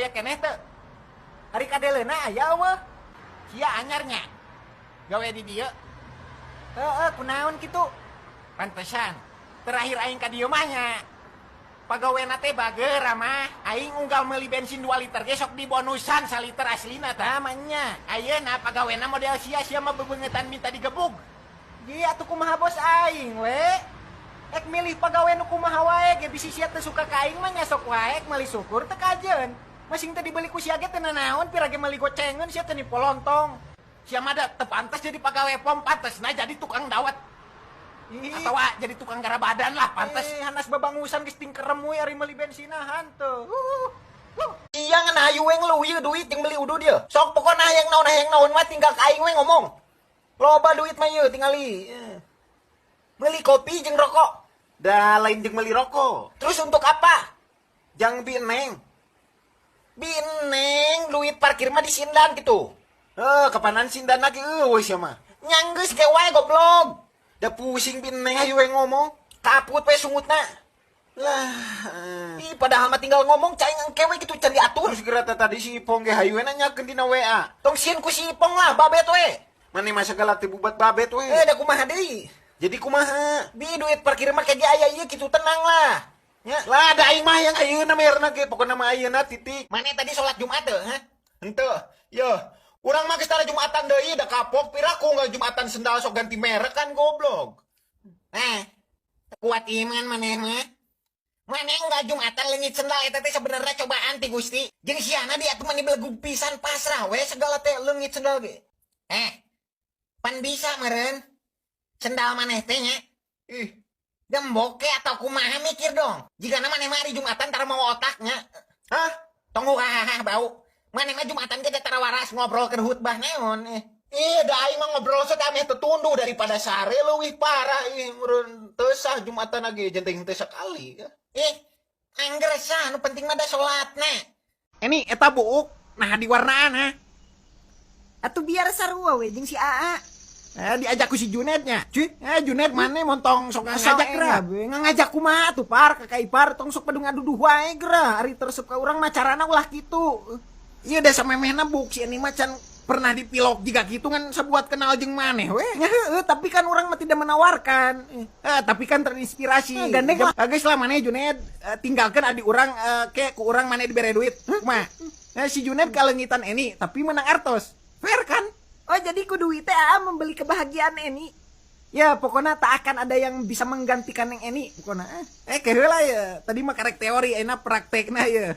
Aya keneh teu? Ari kadeleuna aya euweuh? Sia anyar nya gawe di dieu? Heeh, kunaon kitu? Pantesan. Terakhir aing ka dieu mah nya. Pagawena teh bager ramah. Aing unggal meuli bensin 2 liter ge sok dibonusan saliter, aslina tah nya. Ayeuna pagawena model sia, sia mah bebeungetan minta digebug. Ji, atuh kumaha bos aing we? Ek milih pagawe nu kumaha wae ge, bisi sia teu suka ka aing mah nya sok wae ek meuli syukur teu kajeun. Masing teu dibeli ku sia ge teu nanaon, pira ge meuli gocengeun sia teu nipolontong. Sia mah da teu pantes jadi pagawe pom, pantesna jadi tukang dawet. Ih. Atawa jadi tukang garabadan lah pantes. Eh, hanas babangusan geus tingkerem we ari meuli bensina hanteu. Sia ngan hayu we ngeluh ieu duit jeung beli udud ieu. Sok pokona hayang naon mah tinggal ka aing we ngomong. Loba duit mah ieu tingali. Beli kopi jeung rokok. Da lain jeung meuli rokok. Terus untuk apa? Jang bi Neng. Bi Neng, duit parkir mah disindan gitu. Eh, kapanan sindan lagi eueuh sia mah. Nya geus ke wae, goblok. Da pusing bi Neng, hayu we ngomong. Kaput we sungutna. Lah. Ih, padahal mah tinggal ngomong cai engke we gitu can diatur. Terus geura teh tadi si Ipong ge hayu we nanyakeun dina WA. Tong sieun ku si Ipong lah, babet we. Mane mah segala teh bubat babet we. Eh, da kumaha deui? Jadi kumaha? Bi, duit parkir mah kayak aya ieu kitu, tenang lah. Ya. Lah, da aing mah yang ayeuna merna ge, pokona mah ayeuna titik. Mana tadi sholat Jumat tuh, ha? Henteu. Yo, urang mah geus tara Jumatan deui, da kapok piraku nggak Jumatan sendal sok ganti merek kan goblok. Nah, kuat iman maneh mah. Maneh enggak Jumatan leungit sendal eta teh sebenarnya cobaan ti Gusti. Jeung siana dia tuh mani belegug pisan, pasrah we segala teh leungit sendal ge. Eh, pan bisa meureun sendal maneh teh nya. Ih, Gembok ke atau kumaha, mikir dong. Jika maneh mah hari Jumatan tara mau otaknya. Hah? Tunggu, hahaha bau. Maneh mah Jumatan ge tara waras ngobrol ke khutbah naon eh. Ih, da aing mah ngobrol sok ameh tetunduh daripada sare leuwih parah, ih meureun teu sah Jumatan lagi jenteng teu sekali. Ih, angger sah, nu penting mah da salatna. Ini eta buuk nah diwarnaan ha. Atuh biar sarua we jeung si AA. Eh, diajak ku si Junetnya. Cuy, eh Junet mana montong sok ngajak geura. Ngajak kumaha tuh par, kakak ipar tong sok padu ngaduduh wae geura. Ari teu resep ka urang mah carana ulah kitu. Iya, da samemehna buk si ini mah can pernah dipilok jiga gitu kan sebuat kenal jeung maneh we. Ya heueuh, tapi kan urang mah tidak menawarkan. Eh, tapi kan terinspirasi. Eh, gandeng lah. Ah, geus lah maneh Junet, eh, tinggalkan adik urang, eh, ke ku urang maneh dibere duit. Kumaha? Eh, si Junet kalengitan ini tapi menang artos. Fair kan? Oh, jadi ku duit teh AA membeli kebahagiaan Eni. Ya pokoknya tak akan ada yang bisa menggantikan yang Eni pokoknya. Eh, keheula ya. Tadi mah karek teori, enak praktekna ya.